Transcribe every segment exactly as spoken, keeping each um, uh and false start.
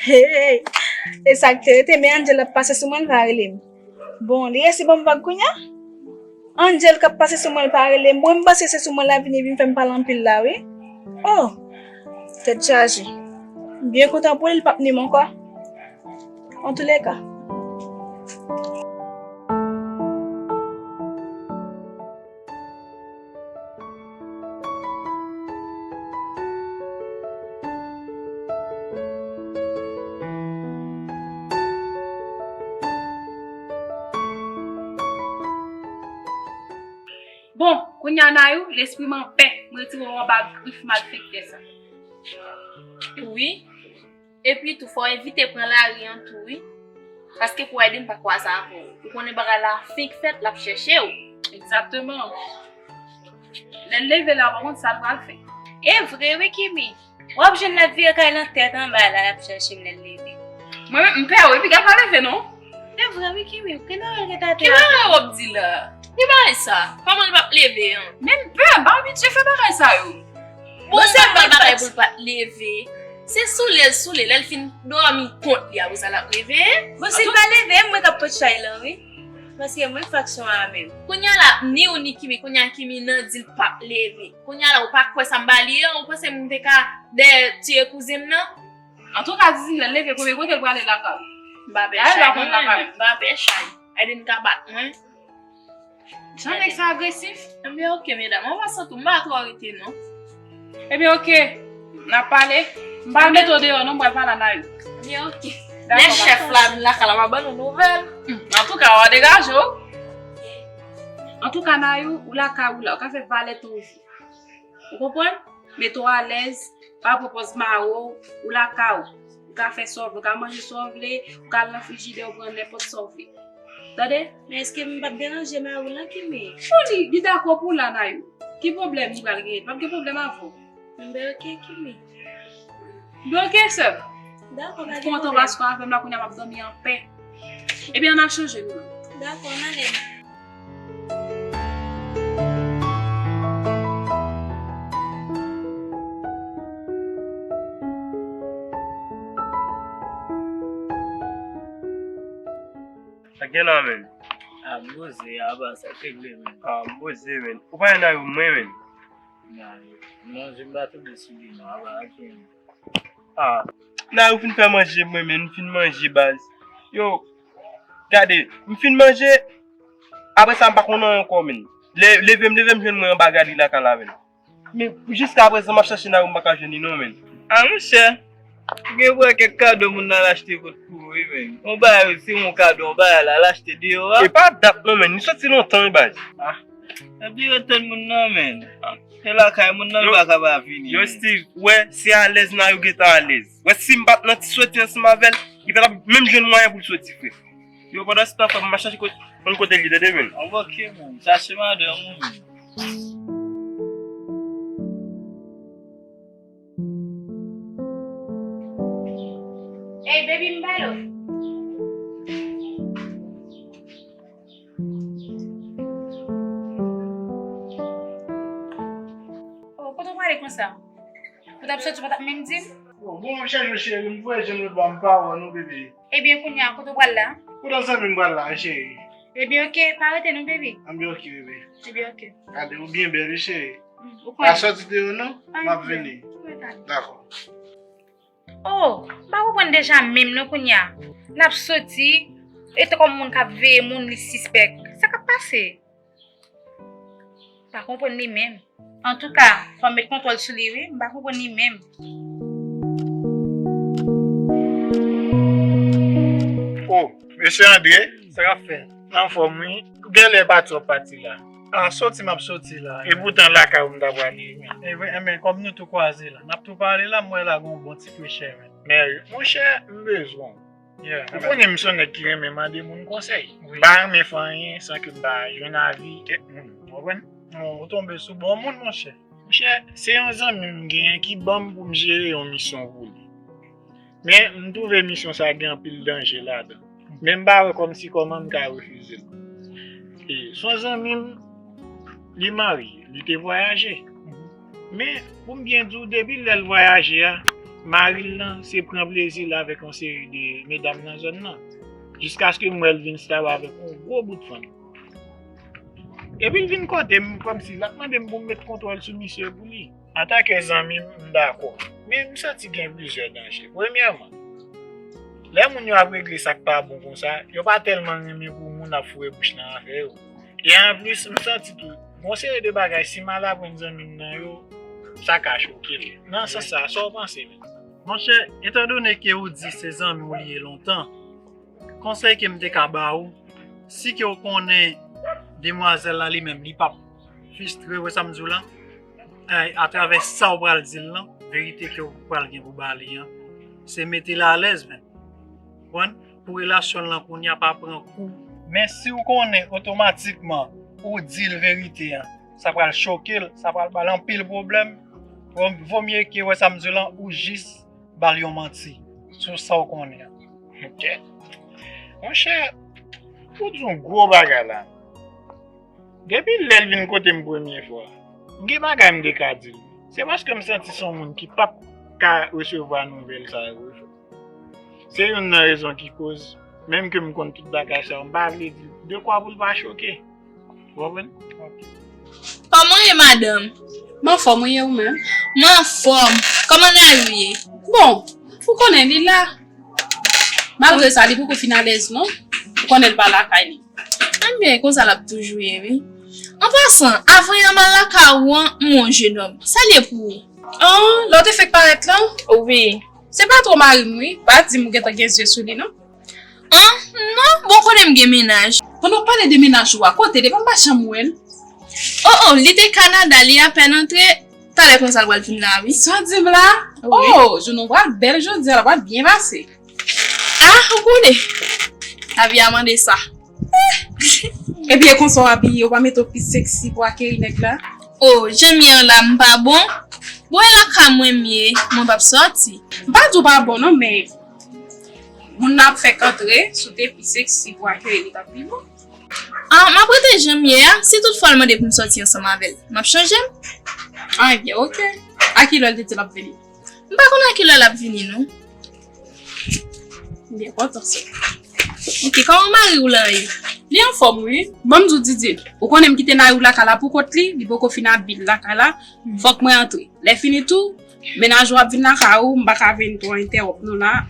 Hey, e sa k te rete, men Angel ap pase sou mwen, l pa rele m. Bon, li resi ban m vag kounye a? Angel k ap pase sou mwen, l pa rele m. Mwen, m panse se sou mwen l ap vini, vin fè m pale anpil la, wi. Oh, tèt chaje. M byen kontan pou li, l p ap ni m ankò. Antouleka. Bon, kounye a Nayou, lespri m anpè, m retire w anba grif malfektè sa. Wi. Epi tou, fò w evite pran lari an tou, wi. Paske pou Aiden pa kwaze avè w. Ou konnen bagay la fenk fèt, l ap chèche w. Egzakteman. Lè l leve la, ou pa konn sa l pral fè. E vre, wi, Kimi. W ap jwenn l ap vire kay lan tèt anba la, l ap chèche m lè l leve. Mwen menm, m pè, wi, piga l pa leve, non. E vre, wi, Kimi. Ki bagay l gentan te Ki bagay w ap di la? Ki bagay sa? Kòman l p ap leve an? Men m pè, m pa abitye fè bagay sa yo. Bon, se pa bagay pou l pa t leve. Se soule l soule, lè l fin dòmi kont li, apre sa l ap leve. Bon, si l pa leve, e mwen k ap pot chay lan, wi. Paske mwen faksyon an menm. Kounye a la, ni ou ni Kimi, kounye a Kimi nan di l p ap leve. Kounye a la, ou pa kwè sa m ba li an, ou panse m te ka dèyè tiye kouzen m nan? Antouka, Zizin, lè l leve, premye kote l prale lakay ou. M pa pè chay, non, mwen menm, m pa pè chay. Aiden ka bat mwen. Jan nèg sa agresif. Ebyen, oke, medam. An pasan tou, m pa twò rete, non. Ebyen, oke. N ap pale. M pa mete w deyò, non, m pral pale a Nayou. Ebyen, oke. Lè chèf la vin lakay la, m ap ban nou nouvèl. Hmm, antouka, w a degaje w. Antouka, Nayou, ou lakay ou la, ou ka fè valè toujou. Ou konprann? Mete w alèz, pa pran pòz mare w, ou lakay ou. Ou ka fè sa w vle, ou ka manje sa w vle, ou ka al nan frijidè, ou pran nenpòt sa w vle. Tande? Men èske m p ap deranje mari w lan, Kimi? Bon, li, li dakò pou w la, Nayou. Ki pwoblèm li pral genyen? Li p ap gen pwoblèm avè w. M ben oke, Kimi. Ben oke, sè m. Dakò, pa gen pwoblèm. M kontan paske avè m la, kounye a m ap dòmi anpè. Ebyen, ann al chanje nou. Dakò, ann ale. Sa gen la, menn? A, m poze, apa sa k regle, menn? A, m poze, menn. Ou pa nan yon mwen, menn? Nan, non, je m pa tonbe sou li, non, apa, ok, menn. Ah, Nayou fin fè manje mwen, men m fin manje, baz. Yo, gade, m fin manje, apre sa m pa konn anyen ankò, men. Le-, leve m, leve m jwenn mwen anba gade lakay la, men. Men jiska prezan m ap chache Nayou, m pa ka jwenn li non, men. Ah, monchè, gen pou wè kèk kado moun nan al achte kot pou ou, wi, men. Yon bagay, se yon kado, yon bagay la, al achte deyò a. E pa dat non, men, li soti lontan, wi, baz. Ah, epi yo tann moun nan, men. Ah, se lakay moun nan, li pa ka pa vini, yo, men. Steve, wè, se alèz Nayou gentan alèz. Wè, si m pa t nan ti soti ansanm avè l, li pa t ap menm jwenn mwayen pou l soti, frè. Yo, pandan se tan, frè m, m ap chache kot, konn kote l ye, tande, men. Ah, ok, men. Chache madanm ou, men. Ey, baby, m pale w. Oh, kote w prale konsa? Ou t ap soti, ou pa t ap menm di m? Bon, bon, m ap chèche w, cheri, m voye je m lòtbò, m pa wè w non, bebe. Ebyen, kounye a, kote w pral la? Kote zanmi m pral la, cheri? Ebyen, oke, pa rete non, bebe. Ebyen, oke, bebe. Ebyen, oke. Gade, ou byen bèl, wi, cheri. Mm, ou konnen. Pa soti deyò non, m ap vini. Dakò. Oh, m pa konprann Deja menm non kounye a. L ap soti, e tankou moun k ap veye moun, li sispèk. Sa k ap pase? Pa konprann li menm. Antouka, fò m met kontwòl sou li wi, m pa konprann li menm. Oh, mesye Andre, sa k ap fèt? M anfòm wi. Ou genlè pati w ap pati la. Ah, soti m ap soti la. Epoutan lakay ou m ta prale wi. Ebyen, ebyen, kòm nou tou kwaze la, n ap tou pale la, m wè la gen yon bon ti frechè, men. Men, monchè, m bezwen w. Yeah, ou konnen m se yon nèg ki renmen mande moun konsèy. Wi. M pa renmen fè anyen san ke m pa jwenn avi kèk moun. Ou konprann? Non, ou tonbe sou bon moun, monchè. Monchè, se yon zanmi m genyen ki ban m pou m jere yon misyon pou li. Men, m twouve misyon sa gen anpil danje ladan. Men m pa wè kòmsi kòman m ka refize l. E, se yon zanmi m, li marye, li te vwayaje. Men, pou m byen di w, depi lè l vwayaje a, Mari l lan se pran plezi l avèk yon seri de medam nan zòn nan. Jiskaske m wè l vin staba avèk yon gwo bout fanm. Epi l vin kote m kòmsi l ap mande m pou m met kontwòl sou misye pou li. Antanke zanmi m, m dakò. Men m santi gen plizyè danje. Premyèman, lè moun yo ap regle sa k pa bon konsa, yo pa tèlman renmen pou moun ap foure bouch nan afè yo. E anplis, m santi tou, gon seri de bagay, si m al aprann zanmi m nan yo, sa ka choke l. Nan sans sa, sa w panse menm? Monchè, etandone ke ou di se zanmi w li ye lontan, konsèy ke m te ka ba ou, si ke w konnen demwazèl la li menm, li p ap fristre, w wè sa m di w la, atravè sa w pral di l lan, verite ke w pral gen pou ba li an, se mete l alèz menm. Konprann? Pou relasyon l lan kounye a pa pran kou. Men si w konnen otomatikman ou di l verite an, sa pral choke l, sa pral ba l anpil pwoblèm. Vo, vo mye ke w wè sa m di w lan, ou jis ba l yon manti sou sa w konnen an. Ok. Monchè, ou di yon gwo bagay la. Depi lè l vin kote m premye fwa, m gen bagay m te ka di l. Se paske m santi se yon moun ki p ap ka resevwa nouvèl sa yo. Se youn nan rezon ki koz, menm ke m konn tout bagay sa yo, m pa vle di l dekwa pou l pa choke. Ou konprann? Kòman w ye, madanm? M anfòm, ou ye ou menm? M anfòm. Kòman lari w ye? Bon, ou konnen li la. Malgre sa, li poko fin alèz non. Ou konnen l pa lakay li. Ebyen, konsa l ap toujou ye, wi. An pasan, avan yè m al lakay ou an, m wè yon jenòm. Sa l ye pou ou? An, lè w te fenk parèt lan? Wi. Se pa twò mari m, wi. Pa di m ou gentan gen zye sou li, non. An, non, bon, konnen m gen mennaj. Pandan w pale de mennaj ou a, kote l? Epa m pa janm wè l. O, o, li te Kanada, li apèn antre. Talè konsa l pral vin la, wi. Sa w di m la? Wi. O, jounen w pral bèl jodi a, l pral byen pase. Ah, ou konnen. Lavi a mande sa. Epi e konsa w abiye, ou pa mete w pi seksi pou akeri nèg la? O, jan m ye an la, m pa bon. Bon, e lakay mwen m ye, mwen p ap sòti. M pa di w pa bon non, men moun nan ap fèk antre, si w te pi seksi pou akeri li, t ap pi bon. Ah, m ap rete jan m ye a, si toutfwa l mande pou m sòti ansanm avè l, m ap chanje m. Ah, ebyen, ok. A kilè l te di l ap vini? M pa konn a kilè l ap vini, non. Li enpòtan sa. Ok, kòman mari w lan ye? Li anfòm, wi. Ban m di w, Didi, ou konnen m kite Nayou lakay la pou kont li, li poko fin abil lakay la, fòk mwen antre. Lè fini tou, mennaj ou ap vin lakay ou, m pa ka vin twò entèwonp nou la.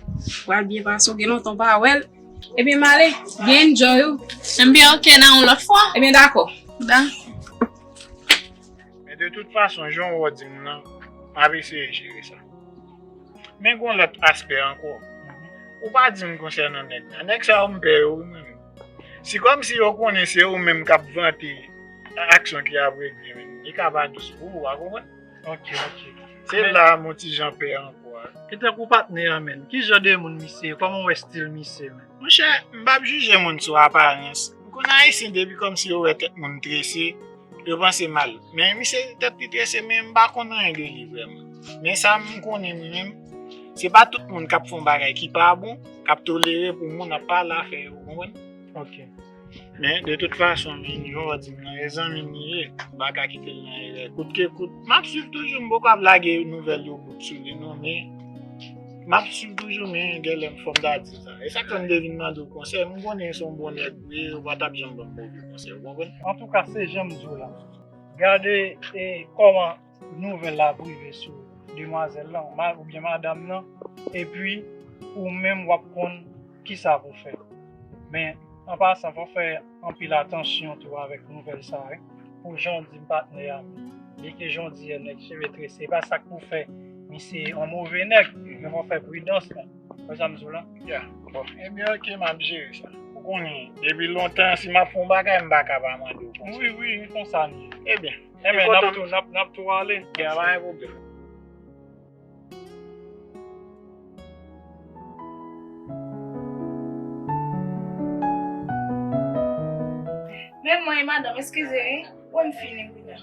Pral byen pase, w gen lontan w pa wè l. Ebyen, m ale, byen enjoy ou. Ebyen, ok, nan yon lòt fwa. Ebyen, dakò. Dakò. Men de tout fason, jan w di m nan, m ap eseye jere sa. Men gon lòt aspè ankò. Ou pa di m konsènan nèg la. Nèg sa yo m pè yo wi mwen menm. Si kòmsi yo konnen se ou menm k ap vante aksyon ki ap regle menm, li ka pa dous pou ou, w a konprann? Ok, ok. Se la m yon ti jan pè ankò a. E tankou patnè a menm, ki jan de moun misye ye? Kòman w wè stil misye menm? Monchè, m p ap jije moun sou aparyans. Ou konn Ayisyen depi kòmsi yo wè tèt moun trese, yo panse mal. Men misye tèt li trese, men m pa konn anyen de li vrèman. Men sa m konnen mwen menm, se pa tout moun k ap fè yon bagay ki pa bon, k ap tolere pou moun ap pale afè yo, ou konprann? Ok. Men de tout fason, men yon lòt di m nan, e zanmi m li ye, m pa ka kite l nan erè. Kout ke kout, m ap swiv toujou, m poko ap lage nouvèl yo bout sou li non, men m ap swiv toujou, men genlè m fò m ta di sa. E sa k fè m te vin mande w konsèy, m konnen se yon bon nèg ou ye, ou pa t ap janm ban m move konsèy, ou konprann? Antouka, se jan m di w la. Gade e kòman nouvèl la ap rive sou demwazèl lan, ma-, oubyen madanm nan, epi ou menm w ap konn kisa pou fè. Men, an pasan, fò w fè anpil atansyon tou avèk nouvèl sa a, wi. Pou jan w di m patnè a, byenke jan w di a nèg cheve trese, se pa sa k pou fè misye yon move nèg, men fò w fè pridans lan. Wè sa m di w la? Ya. Bon, ebyen, ok, m ap jere sa. Ou konnen, depi lontan, si m ap fè yon bagay, m pa ka pa mande w konsèy. Wi, wi, wi, konsa m ye. Ebyen, Ebyen, n ap tou, n ap, n ap tou ale. Gen pa gen pwoblèm. Men mwen, madanm, eskize, wi. Wè m fini, wi, la.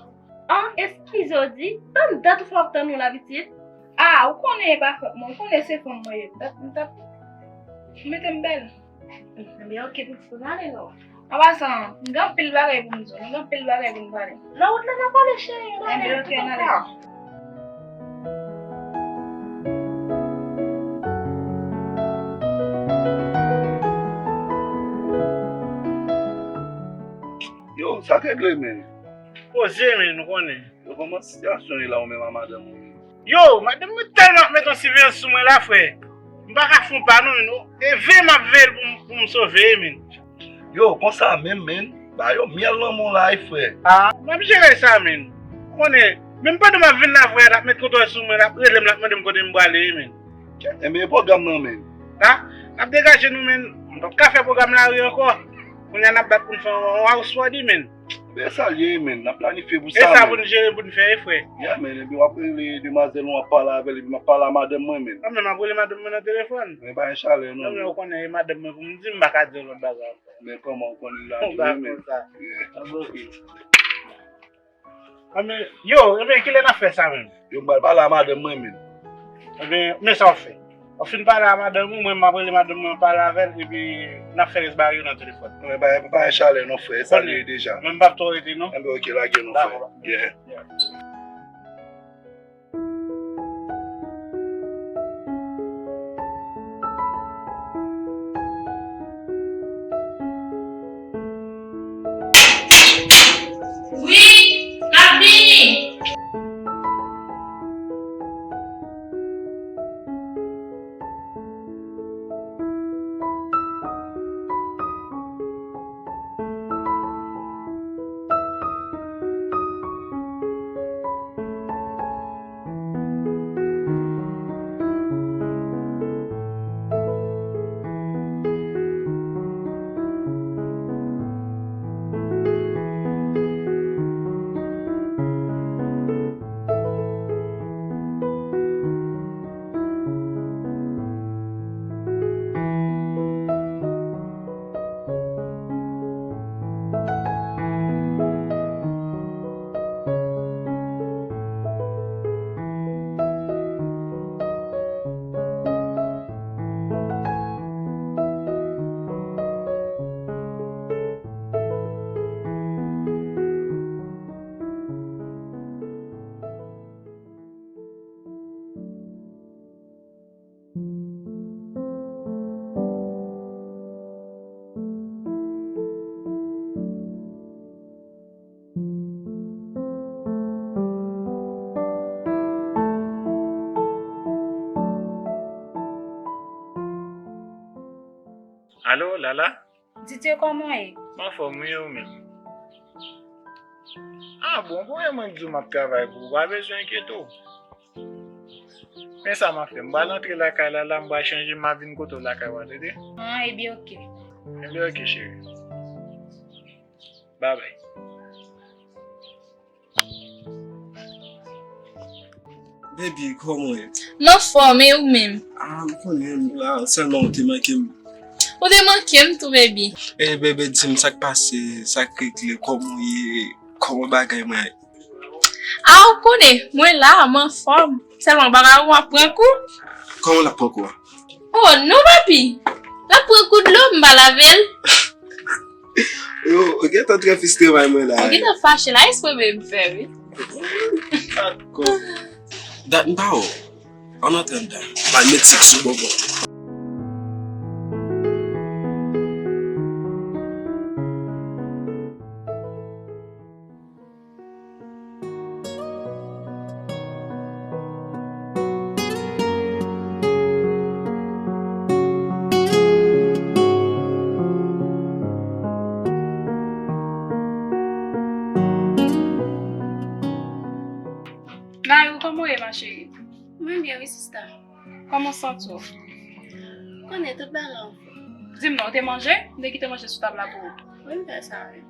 An, eskize w di, tann dat ou fè w ap tann ou la, pitit. Ah, ou konnen e pa fòt mwen, ou konnen se fanm mwen ye. Dat m t ap mete m bèl. Ebyen, ok, pitit, n ale non. An pasan, m gen anpil bagay pou m di w, m gen anpil bagay pou m pale. Nan wout la n a pale, cheri, n ale. Ebyen, ok, n ale. Sa k regle, men. Poze, men, ou konnen. Yo, kòman sitiyasyon ye la, ou menm a madanm ou, men? Yo, madanm mwen tèlman ap met yon siveyans sou mwen la, frè. M pa ka fè yon pa, non, men. E veye m ap veye l pou m, pou m sove, men. Yo, konsa menm, men. Ba yo myèl lanmou la, wi, frè. Ah, m ap jere sa, men. Ou konnen, menm pandan m ap vin la, frè, l ap met kontwòl sou mwen, l ap rele m, l ap mande m kote m prale, men. Enben, e pwogram nan, men. Ha? N ap degaje nou, men. M p ap ka fè pwogram lari ankò. Kounye a n ap bat pou n fè yon, yon house party, men. Enben, e sa l ye, men. N ap planifye pou sa, men. E sa pou n jere, pou n fè, wi, frè. Yeah, men. Epi w ap rele demwazèl ou, w ap pale avè l, epi m ap pale a madanm mwen, men. Mwen menm, m ap rele madanm mwen nan telefòn. Men pa gen chalè, non, men. Ou konnen, e madanm mwen pou m di, m pa ka di yon lòt bagay ankò. Men kòman ou konnen l la tou, men. Ou pa konn sa. Yeah. Anben, oke. Anben, yo, enben, kilè n ap fè sa menm? Yo, m pral pale a madanm mwen menm. Enben, men sa w ap fè. W ap fin pale a madanm ou, mwen, m ap rele madanm mwen, pale avè l, epi n ap fè rès bagay yo nan telefòn. Anben, pa, pa gen chalè non, frè, e sa l ye deja. Men m p ap twò rete, non. Enben, oke, lage non, frè. Dakò. Yeah. Wi, n ap vini. Alo, Lala? Didier, kòman w ye? M anfòm, wi, ou menm? Ah bon, ou konnen mwen k di w m ap travay pou ou, pa bezwen enkyete w. Men sa m ap fè, m pral antre lakay la, la, m pral chanje, m ap vin kote w lakay ou a, tande? Ah, ebyen, oke. Ebyen, oke, cheri. Babay. Baby, kòman w ye? M anfòm, e ou menm? Ah, m konnen m la, sèlman ou te manke m. Ou te manke m tou, baby. E, baby, di m sa k pase, sa k regle, kòman w ye, kòman bagay mwen ye? Ah, ou konnen, mwen la, m anfòm. Sèlman bagay ou ap pran kou. Kòman l ap pran kou a? Oh, non, papi. L ap pran kou dlo, m pa lave l. Yo, ou gentan trè fistreman mwen la. Ou gentan fache la, espre m fè, wi. Dakò. Dat m pa wè w. Ann antre anndan. M al met sèks sou bonbon. Nayou, kòman w ye, ma chérie? Mwen byen, wi, sista. Kòman w santi w? Konnen tout bagay anfòm. Di m non, ou te manje? M te kite manje sou tab la pou ou. Wi, m fè sa, wi.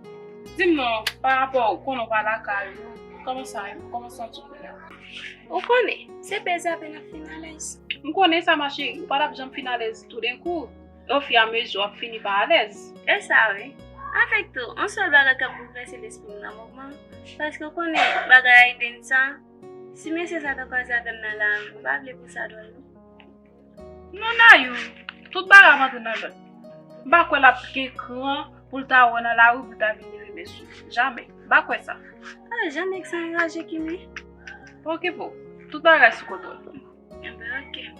Di m non, pa rapò ou konnen w pa lakay ou, kòman sa ye? Kòman w santi w kounye a? Ou konnen, se peze apèn ap fin alèz. M konnen sa, ma chérie, ou pa t ap janm fin alèz toudenkou. Ofiramezi, w ap fini pa alèz. E sa, wi. Avèk tou, yon sèl bagay k ap boulvèse lespri m nan moman, paske w konnen bagay Aiden sa, si mesye sa ta kwaze avè m nan lari, m pa vle pou sa dwòl, non. Non, Nayou, tout bagay ap antre nan lòd. M pa kwè l ap gen kran pou l ta wè w nan lari pou l ta vin leve men sou ou. Jamè. M pa kwè sa. Ah, jan nèg sa anraje, Kimi. Pa okipe w. Tout bagay sou kontwòl. Enben, oke.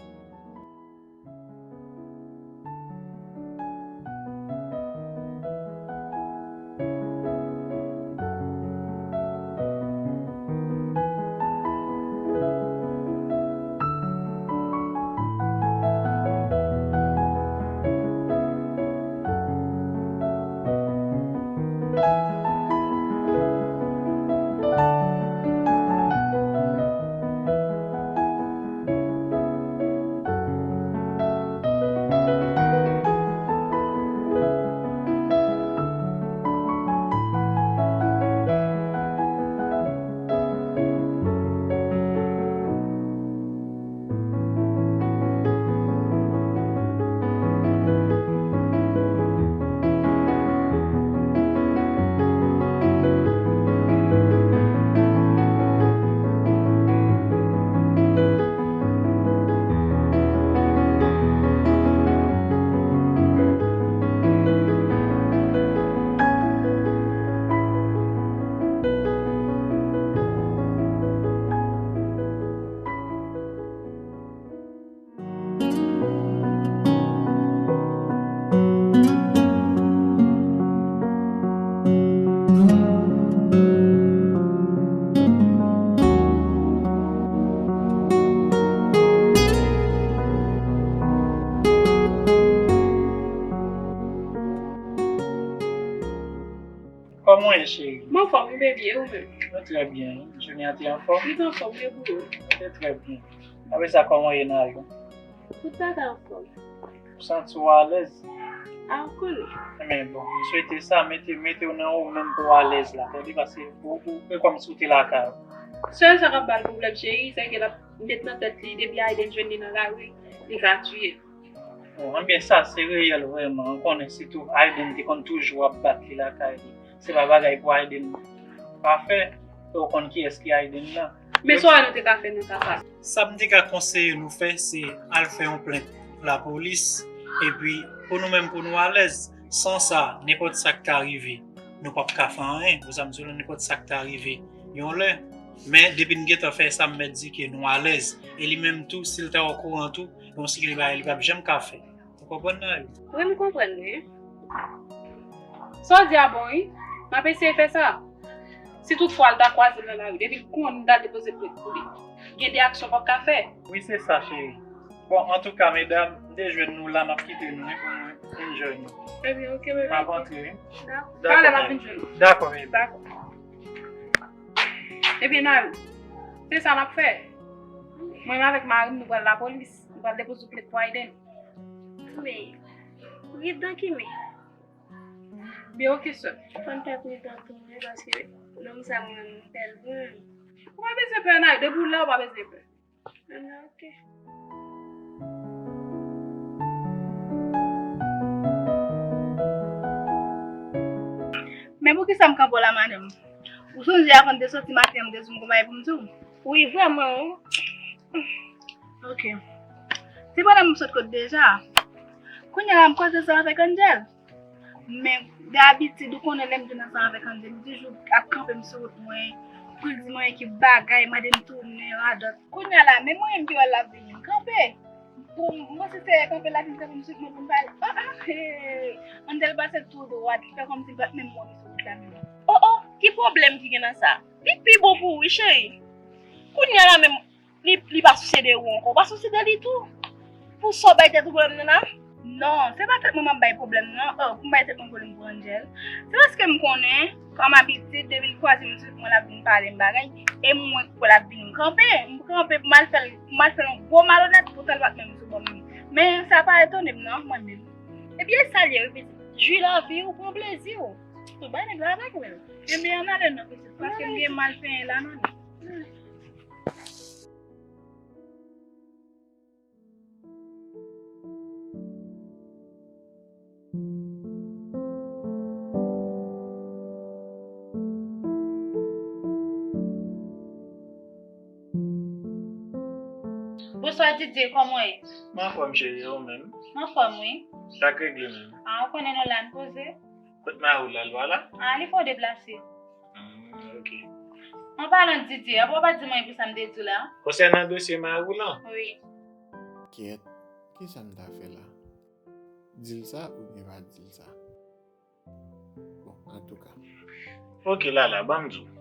Mwen anfòm wi, baby, e ou menm? Mwen trè byen wi. Jounen an te anfòm? Li te anfòm wi, e pou ou? Li te trè byen. Apre sa, kòman w ye, Nayou? Tout bagay anfòm. Ou santi w alèz? A, ou konnen. Ebyen, bon, m swete sa, mete, mete w nan ou menm pou w alèz la, tande, paske ou, ou, e kòmsi w te lakay ou. Sèl sa k ap ba l pwoblèm, cheri, se ke l ap met nan tèt li, depi Aiden jwenn li nan lari, li ka tiye l. Bon, ebyen, sa se reyèl vrèman. Ou konnen, sitou Aiden te konn toujou ap bat li lakay li. Se pa bagay pou Aiden pa fè, e ou konn kiyès ki Aiden nan. Men sa nou te ka fè nan ka sa? Sa m te ka konseye nou fè, se al fè yon plent lapolis. Epi, pou nou menm, pou nou alèz, san sa, nenpòt sa k ta rive, nou p ap ka fè anyen. Ou sa m di w la, nenpòt sa k ta rive yon lè. Men, depi n gentan fè sa, m mèt di ke nou alèz. E li menm tou, si l ta okouran tou, yon seri de bagay li p ap janm ka fè. Ou konprann, Nayou? Wi, m konprann, wi. Sa w di a bon, wi. M ap eseye fè sa. Si toutfwa l ta kwaze m nan lari, depi l konnen m t al depoze plent pou li, gen de aksyon w p ap ka fè. Wi, se sa, cheri. Bon, antouka, medam, m te jwenn nou la, m ap kite nou, wi, pou nou enjoy nou. Ebyen, ok, bebe. M ap antre, wi. Dakò. Talè m ap vin jwenn ou. Dakò, bebe. Dakò. Ebyen, Nayou, se sa n ap fè. Mwen menm avèk mari m, nou pral lapolis. Nou pral depoze w plent pou Aiden. Men, pridan ki men? Byen, ok, sè. Fò n fè pridan tou, wi, paske nonm sa mwen menm m pè l vrèman. Ou pa bezwen pè, Nayou. Depi w la, ou pa bezwen pè. Ann, ok. Men poukisa m kanpe w la, madanm? Ou sonje avan n te soti maten an, m te di w m gon bagay pou m di w? Wi, vrèman, wi. Ok. Se pandan m sot kot deja. Kounye a la, m koze sa avèk Angel. Men, dabitid, ou konnen lè m te nan sa avèk Angel, m toujou ap kanpe m sou wout mwen, pou l di mwen ki bagay, mande m tounen, radòt. Kounye a la, men mwen menm ki wè l ap vini, m kanpe. Pou m, mwen se seye kanpe la, vin kanpe m sou wout mwen pou m pale. Ah, ah, hey. Angel pase tou dwat, li fè kòmsi l pa t menm wè m sou wout la menm. Oh, oh, ki pwoblèm ki gen nan sa? Li pi bon pou ou, wi, cheri. Kounye a la menm, li, li pa sousye de ou ankò. Ou pa sousye de li tou? Pou sa w bay tèt ou pwoblèm nan la? Non, se pa tèt mwen m ap bay pwoblèm, non. Oh, pou m bay tèt mwen pwoblèm pou Angel. Se paske m konnen, kòm abitid, depi l kwaze m sou wout mwen, l ap vin pale m bagay. E mwen k wè l ap vini, m kanpe. M kanpe pou m al fè l, pou m al fè l yon gwo malonèt, poutan l pa t menm sou bò m. Men sa pa etone m, non, mwen menm. Ebyen, sa l ye, wi, pitit. Jwi lavi w, pran plezi w. Tout bay nèg la avèk ou menm. Ebyen, ann ale non, pitit, paske m gen mal fè la, non. Bonswa, Didier, kòman w ye? M anfòm, cheri, e ou menm? M anfòm, wi. Sa k regle menm? A, ou konnen nou la, n poze. Kot mari w la, l pa la? A, li fè yon deplase. Hmm, ok. An palan de Didier, apa w pa di mwen pou sa m te di w la? Konsènan dosye mari w lan? Wi. Kèt, kisa m ta fè la? Di l sa oubyen pa di l sa? Bon, antouka. Ok, Lala, ban m di w.